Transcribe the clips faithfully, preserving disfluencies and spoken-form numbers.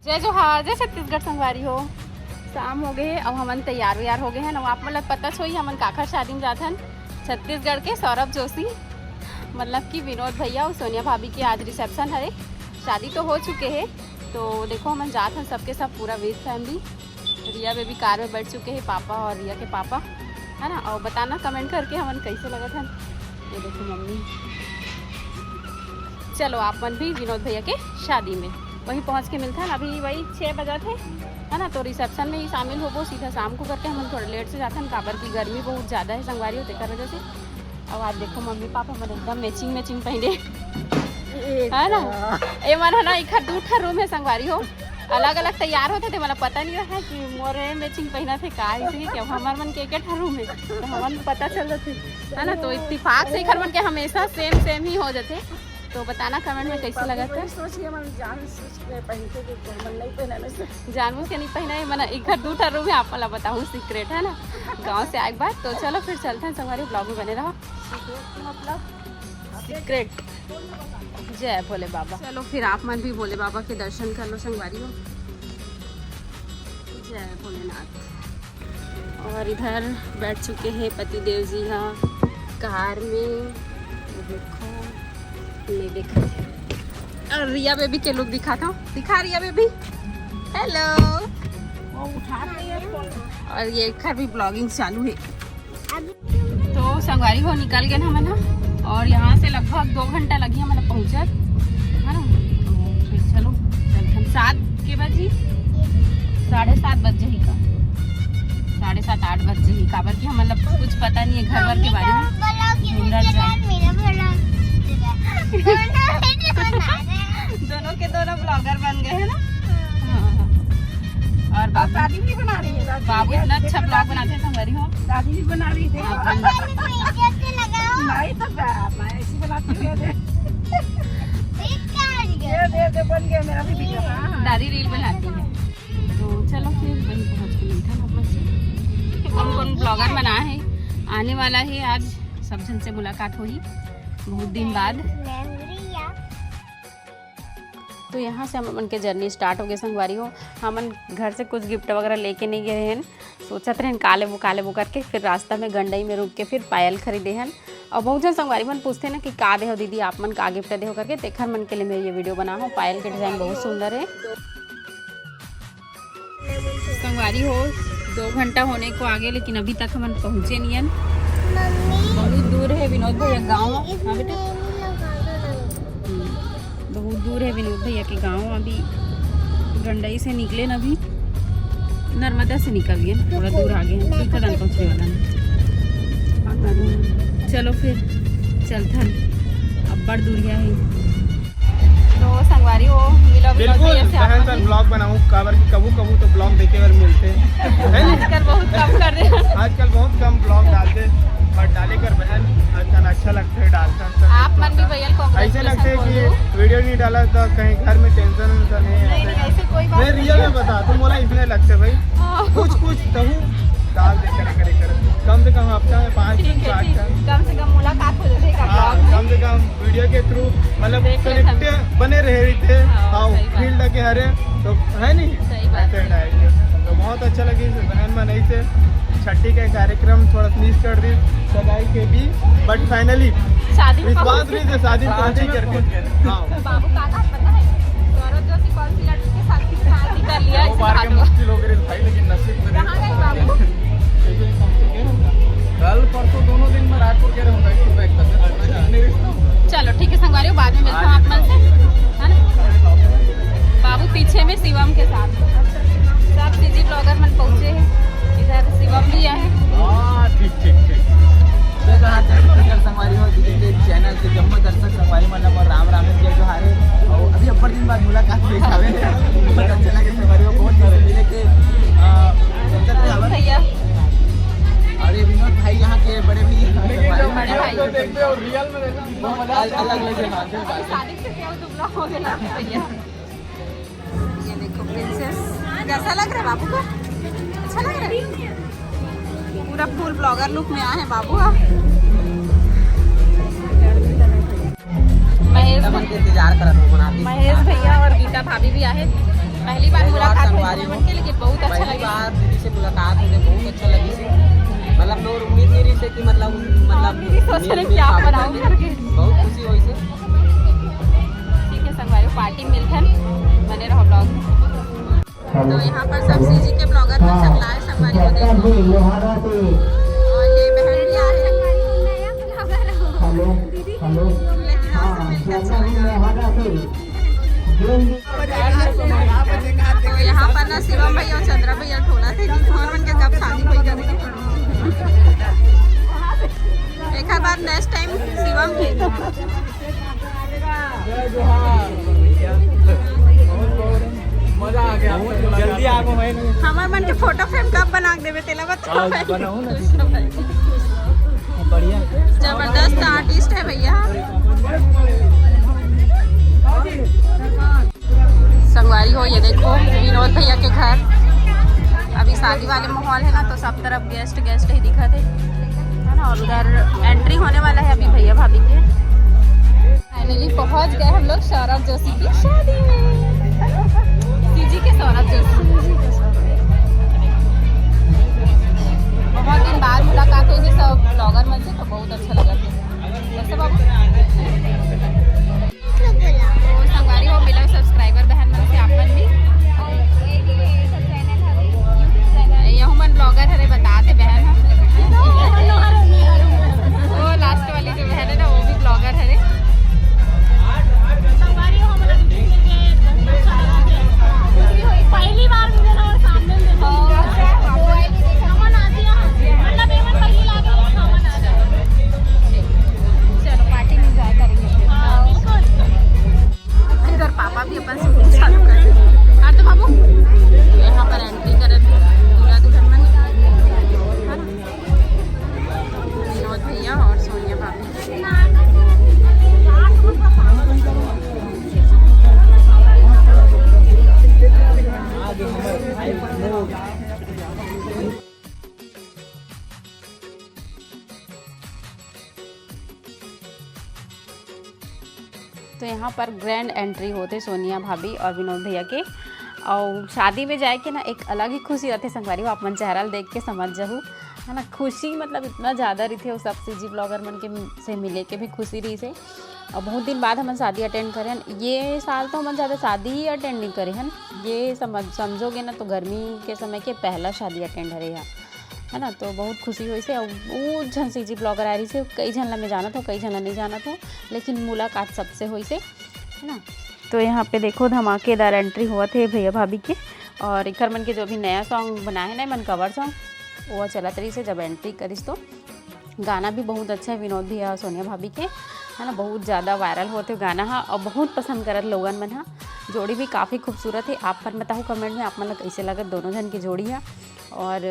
जय जोहार, जय छत्तीसगढ़ संगवारी हो। शाम हो गए हे, अब हमन तैयार वैयार हो गए हैं ना। आप मतलब पता छोई हमन काखर शादी में जाथन, छत्तीसगढ़ के सौरभ जोशी, मतलब कि विनोद भैया और सोनिया भाभी के आज रिसेप्शन हरे। शादी तो हो चुके हे, तो देखो हमन जाथन सबके सब पूरा with family. Riya baby car में बैठ चुके हैं, पापा और रिया के पापा, है ना। और बताना कमेंट करके हमन कैसे लगत हन। ये देखो मम्मी, चलो आप मन भी विनोद भैया के शादी में वहीं पहुंच के मिलथन। अभी वही छः बजत हे, है ना, तो रिसेप्शन में ही शामिल होबो सीधा शाम को करके। हमन थोड़ा लेट से जाथन, काबर की गर्मी बहुत ज़्यादा है संगवारी हो, तेकर वजह से। अब आज देखो मम्मी पापा मन एकदम मैचिंग मैचिंग पहने, है ना। ए मन है ना, एक दू ठा रूम है संगवारी हो, अलग अलग तैयार होते थे, मतलब पता नहीं रहा कि मोरे मैचिंग पहना थे का, इसलिए कि अब हमार मन के एक ठा रूम है तो हमन पता चल जाते, है ना। तो इत्तेफाक से एकर मन के हमेशा सेम सेम ही हो जाते। तो बताना कमेंट में कैसे लगा था। सोच के मन जान सोच के पहनते थे, तो मन नहीं पहना से। जानबूझ के नहीं पहना है, मन एक दू ठा रूम है, आप वाला बताऊँ सीक्रेट, है ना, गाँव से आए के बाद। तो चलो फिर चलते हैं संगवारी, ब्लॉग में बने रहो। मतलब सीक्रेट। जय भोले बाबा। चलो फिर आप मन भी भोले बाबा के दर्शन कर लो संगवारी हो। जय भोलेनाथ। और इधर बैठ चुके हैं पति देव जी हा कार में। ये देखो, ये देखो। और रिया बेबी के लुक दिखा था, दिखा रिया बेबी। हेलो। वो उठा रही है फोन। और ये घर भी ब्लॉगिंग चालू है। तो संगवारी हो निकल गए ना हमन ह, और यहाँ से लगभग दो घंटा लगी हमन पहुँचत, है ना। तो फिर चलो चलथन। सात के बजी, साढ़े सात बज जाही का, साढ़े सात आठ बज जाही, काबर कि हमन ला कुछ पता नहीं है घर वर के बारे में। ढूंढत जाए। दोनों के दोनों ब्लॉगर बन गए हैं ना। हाँ, हाँ। और बाबू, दादी भी बना रही है, दादी। बाबू इतना अच्छा ब्लॉग बनाते हैं संगवारी हो। दादी भी बना रही है। हाँ, नहीं तो क्या, मैं ऐसी बनाती हूँ, ये दे। ये दे, दे, बन गया मेरा भी वीडियो। हाँ, हाँ। दादी रील बनाती है। तो चलो फिर वहीं पहुँच के मिलते हैं वापस से। कौन कौन ब्लॉगर बना है, आने वाला है आज, सब जन से मुलाकात होही बहुत दिन बाद। तो यहाँ से हम मन के जर्नी स्टार्ट हो गए संगवारी हो। हमन घर से कुछ गिफ्ट वगैरह लेके नहीं गए हैं, सोचत रहन का लेबो का लेबो करके, फिर रास्ता में गंडई में रुक के फिर पायल खरीदे हन। और बहुत जन संगवारी मन पूछते ना कि का देहो दीदी, आप मन का गिफ्ट देहो करके, तेखर मन के लिए मैं ये वीडियो बना हूँ। पायल के डिजाइन बहुत सुंदर है। संगवारी हो, दो घंटा होने को आगे, लेकिन अभी तक हमन पहुँचे नहीं हन। मम्मी, बहुत दूर है विनोद भैया गाँव। हाँ बेटा, हम्म, बहुत दूर है विनोद भैया के गाँव। अभी गंडई से निकले न, अभी नर्मदा से निकल गए, थोड़ा दूर आ गए हैं, तीर्थाटन पहुँचने वाला है। चलो फिर चलथन, अब्बड़ दूरिया है। तो संगवारी हो, मिलो, मिलो बिल्कुल, भैया से आप बहन सर, भी। ब्लॉग बनाऊं, काबर कि कभू कभू तो ब्लॉग देखे बर मिलते हैं, है नी? आजकल बहुत कम कर रहे हैं। आजकल बहुत कम ब्लॉग डालते, but डाले कर बहन, आजकल अच्छा लगता है, डालता है। आप मन भी भैया को ऐसे लगता है कि वीडियो नहीं डाला तो कहीं घर में टेंशन वेंशन है, नहीं, ऐसे नहीं, ऐसे कोई बात मैं नहीं रियल है। में बता, तुम बोला इसने लगते भाई, हाँ। कुछ कुछ तहु डाल दे करे करे करे, कम से कम हफ्ता में पाँच ठीक दिन, है, चार ठीक। दिन। कम से कम मुलाकात हो जाए हाँ, ब्लॉग में। कम से कम वीडियो के थ्रू मतलब देख ले कनेक्ट हम। बने रहे थे। हाँ, हाँ, सही बात। फील्ड के हरे तो है नहीं। सही बात ऐसे है। Direct। तो बहुत अच्छा लगे इस बहन मन ऐसे छठी का कार्यक्रम थोड़ा मिस कर दी सगाई के भी, but finally शादी में विश्वास पहुंच भी थे शादी में पहुंची करके। हाँ। बाबू का था पता है? गौरव जोशी कौन सी लड़की के साथ शादी कर लिया? वो इसे बार के भागो। मुश्किल हो गई भाई, लेकिन नसीब में कहाँ गए बाबू? कल परसों दोनों दिन में रायपुर के रहूंगा, एक सुबह एक तक। चलो ठीक है संगवारी, बाद में मिलता हूँ आप मन से, है ना? बाबू पीछे में शिवम के साथ, सब सीजी ब्लॉगर मन पहुँचे हैं, इधर शिवम भी आए। हाँ, ठीक, ठीक, ठीक। जय जोहार, जय छत्तीसगढ़ संगवारी हो, दीदी के चैनल के जम्मो दर्शक संगवारी मन ला मोर राम राम, जय जोहार। और अभी अब्बड़ दिन बाद मुलाकात हुई हवे, बहुत अच्छा लगे संगवारी हो, बहुत दिन से मिले के, अ, चलते थे हवा। भैया। और ये विनोद भाई यहाँ के बड़े भैया। लेकिन जब वीडियो को देखते हो, रियल में देखते हो, कितना मजा आता है। अलग, अलग जगह से बात है। शादी से क्या हो, दुबला हो गया भैया। ये देखो प्रिंसेस, कैसा लग रहा है बाबू को? अच्छा लग रहा है? पूरा फुल ब्लॉगर लुक में आए हैं बाबू। अब महेश, इंतजार कर रहा हूँ, बना दी। महेश भैया और गीता भाभी भी आए, पहली बार अरे, मन के लेकिन बहुत अच्छा पहली लगे। बार दीदी से मुलाकात होके बहुत अच्छा लगी से। मतलब, मोर उम्मीद नहीं रही से कि मतलब, मतलब, नहीं सोच रहे मिल क्या पावे बनाऊं करके। करके। बहुत खुशी होई से। ठीक है संगवारी, पार्टी मिलथन, बने रहो ब्लॉग। तो यहाँ पर सब सीजी के ब्लॉगर मन सब लाए संगवारी को देखो। और ये बहन भी आ रही है। Hello, hello. लेकिन यहाँ से मिलकर अच्छा लगा। तो यहाँ पर ना शिवम भैया और चंद्रा भैया ठोला थे कि कौन मन के कब शादी होई करके। एक बार नेक्स्ट टाइम शिवम भी। मजा आ गया। जल्दी आ गए भाई। हमार मन के फोटो फ्रेम कब बना के देवे, तेला बता। आज बनाओ ना। बढ़िया। जबरदस्त आर्टिस्ट है भैया। संगवारी हो, ये देखो विनोद भैया के घर। अभी शादी वाले माहौल है ना, तो सब तरफ गेस्ट गेस्ट ही दिखत है, है ना। और उधर एंट्री होने वाला है अभी भैया भाभी के। फाइनली पहुंच गए हम लोग सौरभ जोशी की शादी में। सीजी के सौरभ जोशी। बहुत दिन बाद मुलाकात हुई थी सब ब्लॉगर मन से, तो बहुत अच्छा लगा। कैसे बाबू? तो संगवारी हो, मिला सब्सक्राइबर बहन मन से आप मन भी। यहू मन ब्लॉगर हरे, बता दे बहन ह। वो लास्ट वाली जो बहन है ना, वो भी ब्लॉगर हरे। संगवारी हो, हमला दीदी मिल के बहुत अच्छा लगा। पहली बार मिले ना, और सामने में देखो। हमन आती है, मतलब, एमन पहली लागे, हमन आ जाए। चलो, पार्टी में एंजॉय करेंगे। हाँ, बिल्कुल। इधर पापा भी अपन शूटिंग चालू कर दिए। हाँ तो बाबू, यहाँ पर एंट्री करत हे दूल्हा दुल्हन मन, है ना? विनोद भैया और सोनिया भाभी। तो यहाँ पर ग्रैंड एंट्री होथे सोनिया भाभी और विनोद भैया के। और शादी में जाए के ना एक अलग ही खुशी रहिथे संगवारी हो, आप मन चेहरा ल देख के समझ जाहू, है ना। खुशी मतलब इतना ज़्यादा रहिथे, वो सब सीजी ब्लॉगर मन के से मिले के भी खुशी रहिस हे। और बहुत दिन बाद हमन शादी अटेंड करे हन। ये साल तो हमन ज़्यादा शादी ही अटेंड नहीं करे हन। ये समझ, समझोगे ना, तो गर्मी के समय के पहला शादी अटेंड हरे यहाँ, है ना। तो बहुत खुशी होइस हे। अब वो झन सीजी ब्लॉगर आ रहिस हे, कई झन ला मैं जानत हूँ, कई झन ला नहीं जानत हूँ, लेकिन मुलाकात सबसे होइस हे, है ना। तो यहाँ पे देखो, धमाकेदार एंट्री होवत हे भैया भाभी के। और एकर मन के जो भी नया सॉन्ग बनाए हे ना, मन कवर सॉन्ग, वो चलत रहिस हे जब एंट्री करिस तो। गाना भी बहुत अच्छा है विनोद भैया और सोनिया भाभी के, है ना। बहुत ज़्यादा वायरल होत हे गाना हा, और बहुत पसंद करत लोगन मन हा। जोड़ी भी काफ़ी खूबसूरत है। आप मन बताओ कमेंट में, आप मन ला कैसे लगत दोनों जन की जोड़ी है। और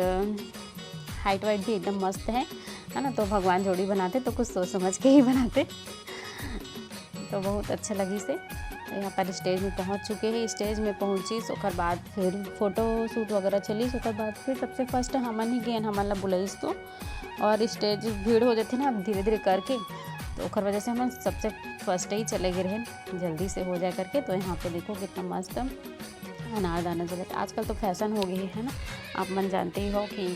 हाइट वाइट भी एकदम मस्त है, है ना। तो भगवान जोड़ी बनाते तो कुछ सोच समझ के ही बनाते। तो बहुत अच्छा लगिस हे। यहाँ पर स्टेज में पहुँच चुके हैं। स्टेज में पहुँचिस, ओकर बाद फिर फोटो शूट वगैरह चलिस, ओकर बाद फिर सबसे फर्स्ट हमन ही गेन, हमन ला बुलाइस तो। और स्टेज भीड़ हो जाथे ना अब धीरे धीरे करके, तो ओकर वजह से हमन सबसे फर्स्ट ही चले गए रहेन, जल्दी से हो जाए करके। तो यहाँ पे देखो कितना मस्त अनारदाना जलत। आजकल तो फैशन हो गई है ना, आप मन जानते ही हो कि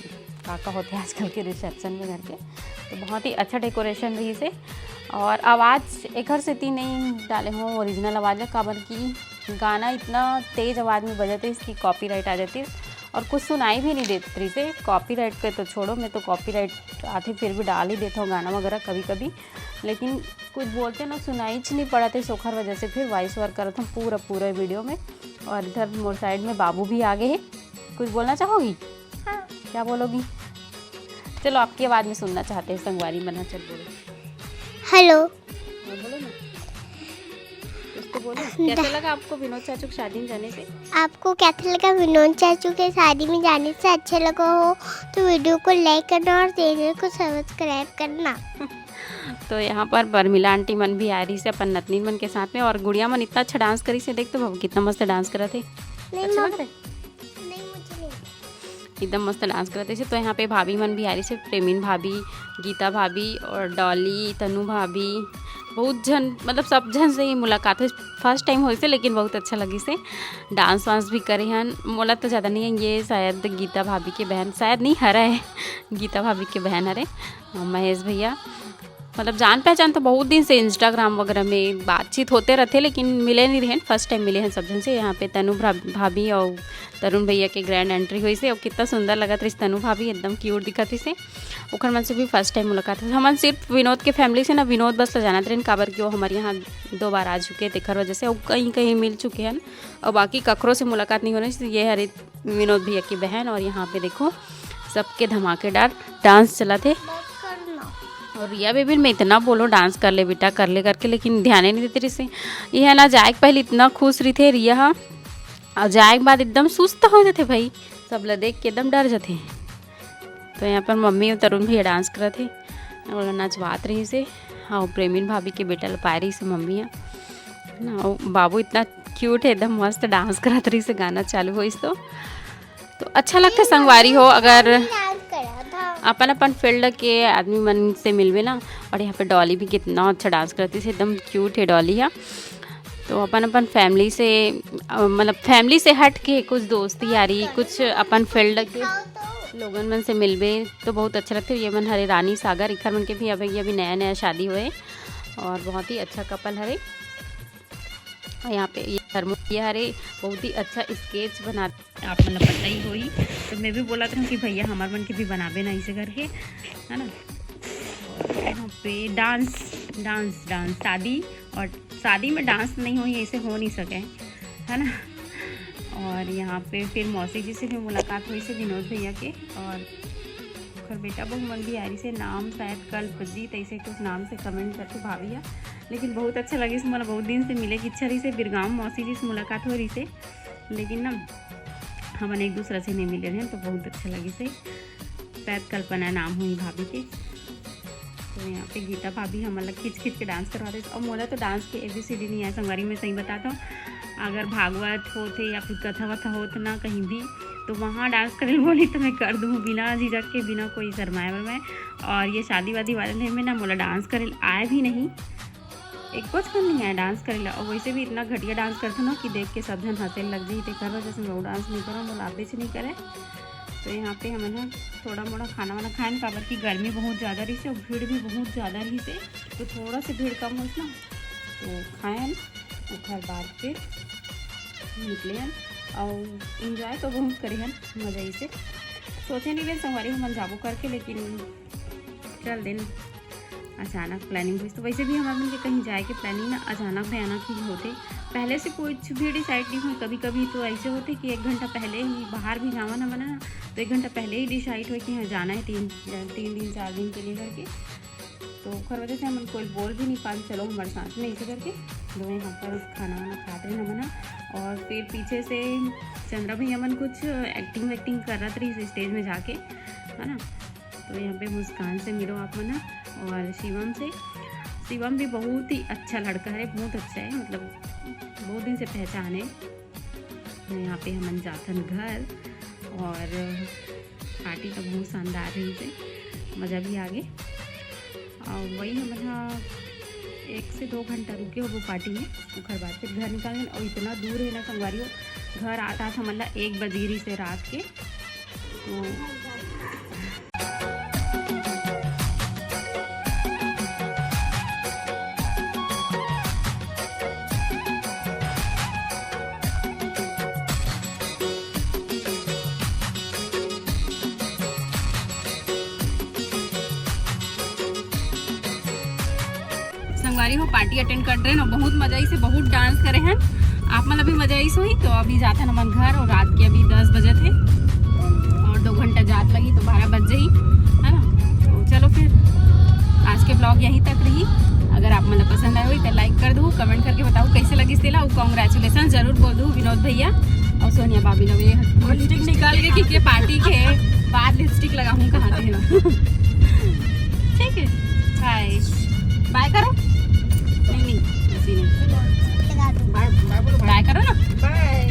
का का होथे आजकल के रिसेप्शन में घर के। तो बहुत ही अच्छा डेकोरेशन रहिस हे। और आवाज़ एकर सेती नहीं डाले हों ओरिजिनल आवाज़ ला, काबर कि गाना इतना तेज आवाज़ में बजत रहिस कि कॉपीराइट आ जातिस। और कुछ सुनाई भी नहीं देत रहिस हे। कॉपीराइट के तो छोड़ो, मैं तो कॉपीराइट आथे फिर भी डाल ही देता हूँ गाना वगैरह कभी कभी, लेकिन कुछ बोलते ना सुनाईच नहीं पड़त हे, ओखर वजह से फिर वॉइस ओवर करत हूँ पूरा पूरा वीडियो में। और इधर मोर साइड में बाबू भी आ गए हैं। कुछ बोलना चाहोगी? हाँ। क्या बोलोगी? चलो, आपकी आवाज़ में सुनना चाहते हैं संगवारी मन। हाँ, चल बोलो। हेलो। हाँ, बोलो ना। कुछ तो बोलो। कैसा लगा आपको विनोद चाचू की शादी में जाने से? आपको कैसा लगा विनोद चाचू के शादी में जाने से? अच्छा लगा हो तो वीडियो को लाइक करना और चैनल को सब्सक्राइब करना। तो यहाँ पर परमिला आंटी मन भी आ रहिस हे अपन नतनीन मन के साथ में, और गुड़िया मन इतना अच्छा डांस करिस हे। देख तो बाबू, कितना मस्त डांस करत हे। नहीं, अच्छा मम-, लग रहा है? नहीं, मुझे नहीं। एकदम मस्त डांस करत हे। तो यहाँ पे भाभी मन भी आ रहिस हे, प्रेमिन भाभी, गीता भाभी और डॉली, तनु भाभी, बहुत झन, मतलब सब झन से ही मुलाकात होइस, फर्स्ट टाइम होइस हे, लेकिन बहुत अच्छा लगिस हे। डांस वांस भी करे हन, मोला तो ज़्यादा नहीं है, ये शायद गीता भाभी के बहन, शायद नहीं, हरे है, गीता भाभी के बहन हरे, अ, महेश भैया। मतलब जान पहचान तो बहुत दिन से इंस्टाग्राम वगैरह में बातचीत होते रहते, लेकिन मिले नहीं रहेन, फर्स्ट टाइम मिले हैं सब झन से। यहाँ पे तनु भा-, भाभी और तरुण भैया के ग्रैंड एंट्री होइस हे, और कितना सुंदर लगत रहिस तनु भाभी, एकदम क्यूट दिखत रहिस हे। ओखर मन से भी फर्स्ट टाइम मुलाकात होइस। हमन सिर्फ विनोद के फैमिली से ना, विनोद बस ला जानत रहेन, काबर कि वो हमर यहाँ दो बार आ चुके हैं, तेखर वजह से, और कहीं कहीं मिल चुके हैं, और बाकी ककरो से मुलाकात नहीं होने से। ये हरे विनोद भैया की बहन, और यहाँ पे देखो सबके धमाकेदार डांस चलत हे। और रिया बेबी में इतना बोलो डांस कर ले बेटा, कर ले करके, लेकिन ध्यान ही नहीं देते रहिस हे। ये है ना, जाए के पहले इतना खुश रहिथे रिया हा, और जाए के बाद एकदम सुस्त हो जाते भाई, सब ला देख के एकदम डर जाते। तो यहाँ पर मम्मी और तरुण भैया डांस करत हे, और नचवात रहिस हे। हाँ, प्रेमिन भाभी के बेटा ला पाए रहिस हे मम्मी ह ना, और बाबू इतना क्यूट है, एकदम मस्त डांस करत रहिस हे, गाना चालू होइस तो। तो अच्छा लगता है संगवारी हो, अगर अपन अपन फील्ड के आदमी मन से मिलबे ना। और यहाँ पे डॉली भी कितना अच्छा डांस करती है, एकदम क्यूट है डॉली है। तो अपन अपन फैमिली से, अ, मतलब फैमिली से हट के कुछ दोस्ती यारी, कुछ अपन फील्ड के लोगन मन से मिलबे तो बहुत अच्छा लगथे। ये मन हरे रानी सागर, इखर मन के भी अभी अभी नया नया शादी होए और बहुत ही अच्छा कपल हरे। और यहाँ पे ये थर्मोपिया हरे, बहुत ही अच्छा स्केच बनाते, आप मन ल पता ही होही। तो मैं भी बोलत रहूँ कि भैया हमर मन के भी बनाबे ना ऐसे करके, है ना। और यहाँ पे डांस, डांस, डांस, शादी, और शादी में डांस नहीं होही, ऐसे हो नहीं सके, है ना। और यहाँ पे फिर मौसी जी से भी मुलाकात होइस हे विनोद भैया के, और ओखर बेटा बहू मन भी आए रहिस हे, नाम शायद कल्पजीत ऐसे कुछ नाम से कमेंट करके भाभी ह। लेकिन बहुत अच्छा लगिस मोला, बहुत दिन से मिले के इच्छा रहिस हे, बिरगांव मौसी जी से मुलाकात हो रहिस हे, लेकिन ना हमन एक दूसरा से नहीं मिले रहेन, तो बहुत अच्छा लगिस हे। शायद कल्पना नाम होही भाभी के। तो यहाँ पे गीता भाभी हमन ला खींच खींच के डांस करवा देथे। और मोला तो डांस के एबीसीडी नहीं आए संगवारी, मैं सही बताता हूँ। अगर भागवत होत हे या फिर कथा वथा होत ना कहीं भी, तो वहाँ डांस करे बोली तो मैं कर दूँ बिना झिझक के, बिना कोई शर्माए बर मैं। और ये शादी वादी वाले में ना मोला डांस करे आए भी नहीं, एक कुछ कम नहीं आए डांस करे ला। और वैसे भी इतना घटिया डांस करथे ना कि देख के सब झन हंसे लग जाही, तेकर वजह से मैं डांस नहीं करूँ, मोला आबेच नहीं करे। तो यहाँ पे हमन ह थोड़ा मोड़ा खाना वाना खाएन, काबर कि गर्मी बहुत ज़्यादा रहिस हे और भीड़ भी बहुत ज़्यादा रहिस हे, तो थोड़ा से भीड़ कम होइस ना, तो खाएन, ओखर बाद फिर निकले हन। और एंजॉय तो बहुत करे हन, मज़ा आइस हे। सोचे नहीं रहे संगवारी हमन जाबो करके, लेकिन चल देन अचानक प्लानिंग होइस। तो वैसे भी हमर मन के कहीं जाए के प्लानिंग ना अचानक भयानक ही होथे, पहले से कुछ भी डिसाइड नहीं होए। कभी कभी तो ऐसे होथे कि एक घंटा पहले ही बाहर भी जावन हमन ह ना, तो एक घंटा पहले ही डिसाइड होए कि हाँ जाना है तीन, तीन दिन चार दिन के लिए करके। तो ओखर वजह से हमन कोई बोल भी नहीं पान, चलो हमारे साथ में ऐसे करके। तो यहाँ पर खाना वाना खात रहे हमन ह। और फिर पीछे से चंद्रा भैया मन कुछ एक्टिंग वैक्टिंग करत रहिस स्टेज में जाके, है ना। तो यहाँ पे मुस्कान से मिलो आप मन ह और शिवम से। शिवम भी बहुत ही अच्छा लड़का है, बहुत अच्छा है, मतलब बहुत दिन से पहचान है। यहाँ पे हमन जाथन घर और पार्टी तो बहुत शानदार रहिस हे, मज़ा भी आ गे। और वही हमन ह एक से दो घंटा रुके होबो पार्टी में, ओकर बाद फिर घर निकल गेन। और इतना दूर है ना संगवारी हो, घर आत आत हमन ला एक बज गे रहिस हे रात के। तो संगवारी हो, पार्टी अटेंड कर रहे हैं, बहुत मजा आइस हे, बहुत डांस करे हैं। आप मन ला भी मजा आइस होही। तो अभी जाथन हमन घर और रात के अभी दस बजे थे और दो घंटा जात लगी तो बारह बज जाही, है ना। तो चलो फिर आज के ब्लॉग यहीं तक रही। अगर आप मन ला पसंद आए होही तो लाइक कर दो, कमेंट करके बताओ कैसे लगिस तेला, और कॉन्ग्रेचुलेशन जरूर बोल दो विनोद भैया और सोनिया भाभी ला। ये लिपस्टिक निकाल के, क्योंकि पार्टी के बाद लिपस्टिक लगाऊँ कहाँ थे। ठीक है, बाय। बाय करो। नहीं, नहीं, ऐसे नहीं। बाय, बाय बोलो, बाय। बाय करो ना। बाय।